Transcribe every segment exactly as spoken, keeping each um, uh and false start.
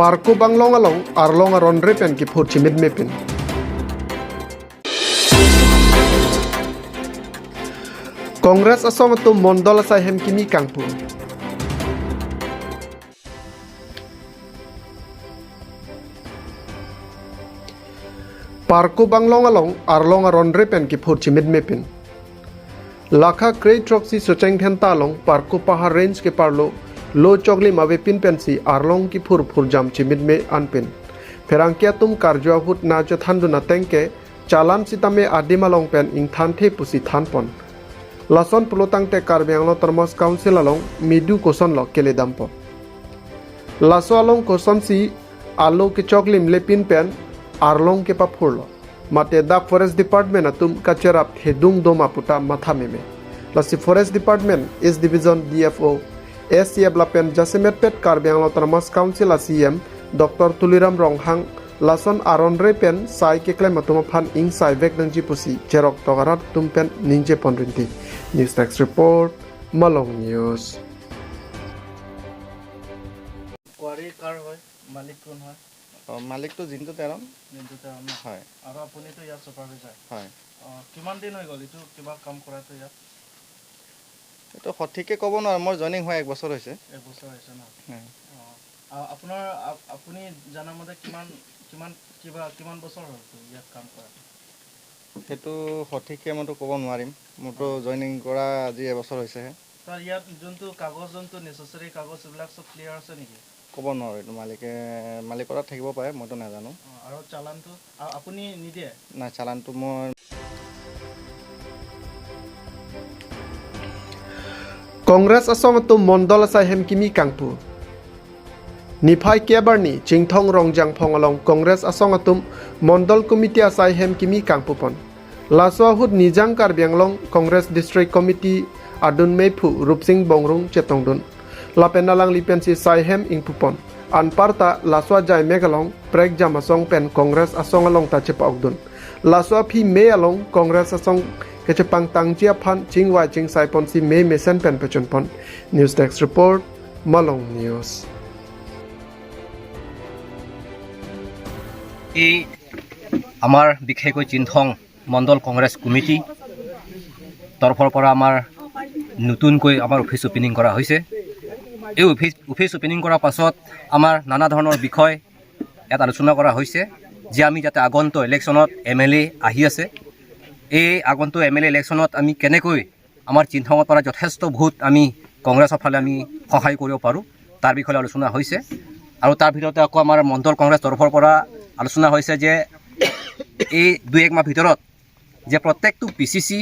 Parkup Anglong along arlong aron re pen kiphur chimitme pin. Congress asong atum mondol asai hem kimi kangpu. Parkup Anglong along arlong aron re pen kiphur chimitme pin. Lakha krei throksi Socheng Dhenta along Parkup Pahar Range keparlo lo choklim avepin pensi arlong kiphur phurjam chimitme anpin. Pherangke atum karju ahut nangchethandun ateng ke chalan sitame adim along pen ingthanthe pusi thanpon. Lason pulotangte Karbi Anglong Autonomous Council along midu kosonlo keledampo. Laso along kosonsi alo kechoklimle pin pen arlong kepaphurlo. Mate dak Forest Department atum kacherap thedung doma puta matha meme. Lasi Forest Department, East Division D F O, S C F lapen jasemetpet Karbi Anglong Autonomous Council a C E M Doctor Tuliram Ronghang lason aron re pen sai keklem atum aphan ingsaivek nangji pusi cheroktok arat atum pen ningjepon rinti. News Desk Report, Malong News. কোৱাৰী কাৰ হয়? মালিক কোন হয়? অ, মালিকটো জিন্তু তেৰণ। জিন্তু তেৰণ ন? হয়। আৰু আপুনিতো ইয়াৰ ছুপাৰভাইজাৰ? হয়। অ, কিমান দিন হৈ গ'ল এইটো কিবা কাম কৰাটো ইয়াত? এইটো সঠিককে ক'ব নোৱাৰো, মোৰ জইনিং হোৱা এক বছৰ হৈছে। এক বছৰ হৈছে ন? হয়। অ, আ-, আপোনাৰ, আ-, আপুনি জনামতে কিমান, কিমান, কিবা, কিমান বছৰ হ'ল ইয়াত কাম কৰা? সেইটো সঠিককে মইতো ক'ব নোৱাৰিম, মোৰতো জইনিং কৰা আজি এবছৰ হৈছেহে। ছাৰ, ইয়াত যোনটো কাগজ, যোনটো নেচেচাৰী কাগজ, এইবিলাক চব ক্লিয়াৰ আছে নেকি? ক'ব নোৱাৰো, এইটো মালিকে, মালিকৰ তাত থাকিব পাৰে, মইতো নাজানো। অ, আৰু চালানটো আ-, আপুনি নিদিয়ে? নাই, চালানটো মই Congress asong atum mondol asai hem kimi kangpu. Niphai kebarni Chinthong Rongjangphong along Congress asong atum mondol committee asai hem kimi kangpupon. Laso ahut Nijang Karbi Anglong Congress District Committee adun meiphu Rupsing Bongrung chetongdun. Lapen alangli pensi sai hem ingpupon. Anparta laso ajaimek along prekjam asong pen Congress asong along ta chepa-okdun. Laso aphi mei along Congress asong kechepangtangji aphan chingvai chingsaiponsi mei mesen pen pechunpon. News Desk Report, Malong News. এই আমাৰ বিশেষকৈ চিনথং মণ্ডল কংগ্ৰেছ কমিটি তৰফৰ পৰা আমাৰ নতুনকৈ আমাৰ office opening কৰা হৈছে। এই অফিচ, অফিচ অপেনিং কৰাৰ পাছত আমাৰ নানা ধৰণৰ বিষয় ইয়াত আলোচনা কৰা হৈছে যে আমি যাতে আগন্তুক ইলেকশ্যনত এম এল এ আহি আছে, এই আগন্তুক এম এল এ ইলেকশ্যনত আমি কেনেকৈ আমাৰ চিনথঙৰ পৰা যথেষ্ট ভোট আমি কংগ্ৰেছৰ ফালে আমি সহায় কৰিব পাৰোঁ, তাৰ বিষয়ে আলোচনা হৈছে। আৰু তাৰ ভিতৰতে আকৌ আমাৰ মণ্ডল কংগ্ৰেছ তৰফৰ পৰা আলোচনা হৈছে যে এই দুই এক মাহ ভিতৰত যে প্ৰত্যেকটো পি চি চি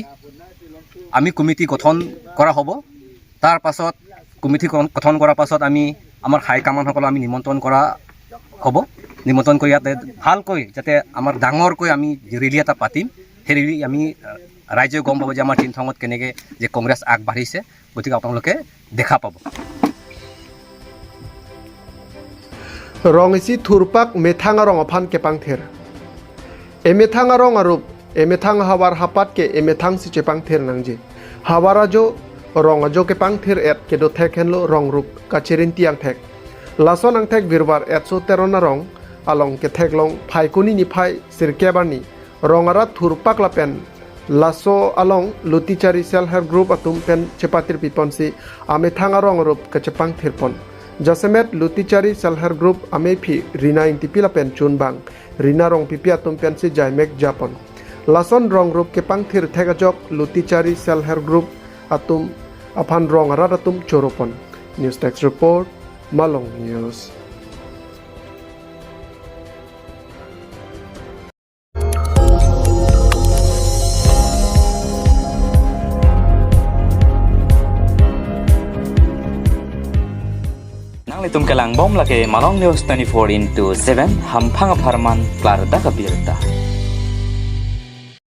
আমি কমিটি গঠন কৰা হ'ব। তাৰ পাছত কমিটি গ-, গঠন কৰাৰ পাছত আমি আমাৰ হাই কমাণ্ডসকলক আমি নিমন্ত্ৰণ কৰা হ'ব। নিমন্ত্ৰণ কৰি ইয়াতে ভালকৈ যাতে আমাৰ ডাঙৰকৈ আমি ৰেলী এটা পাতিম, সেই ৰেলী আমি, আহ, ৰাইজে গম পাব যে আমাৰ চিনথঙত কেনেকে যে কংগ্ৰেছ আগবাঢ়িছে, গতিকে আপোনালোকে দেখা পাব। Rong isi thurpak methang arong aphan kepangthir. Emethang arong arup, emethang havar hapat ke emethangsi chepangthir nangji. Havar ajo, rong ajo kepangthir et kedo thek henlo rong rup kachirinti angthek. Lason angthek Virvar etso Teron arong along ketheklong Phaikuni niphai sirkep arni rong arat thurpak lapen laso along Lutichari Self Help Group atum pen chepatirpiponsi amethang arong arup kachepangthirpon. Jasemet Lutichari Self Help Group ameiphi Rina Ingtipi lapen chunbang Rina Rongpipi atum pensi jaimek japon. Lason rong rup kepangthir thek ajok Lutichari Self Help Group atum aphan rong arat atum choropon. News Desk Report, Malong News. Nanglitum kelangbom lake Malong News twenty-four into seven, hamphang apharman klardak abirta.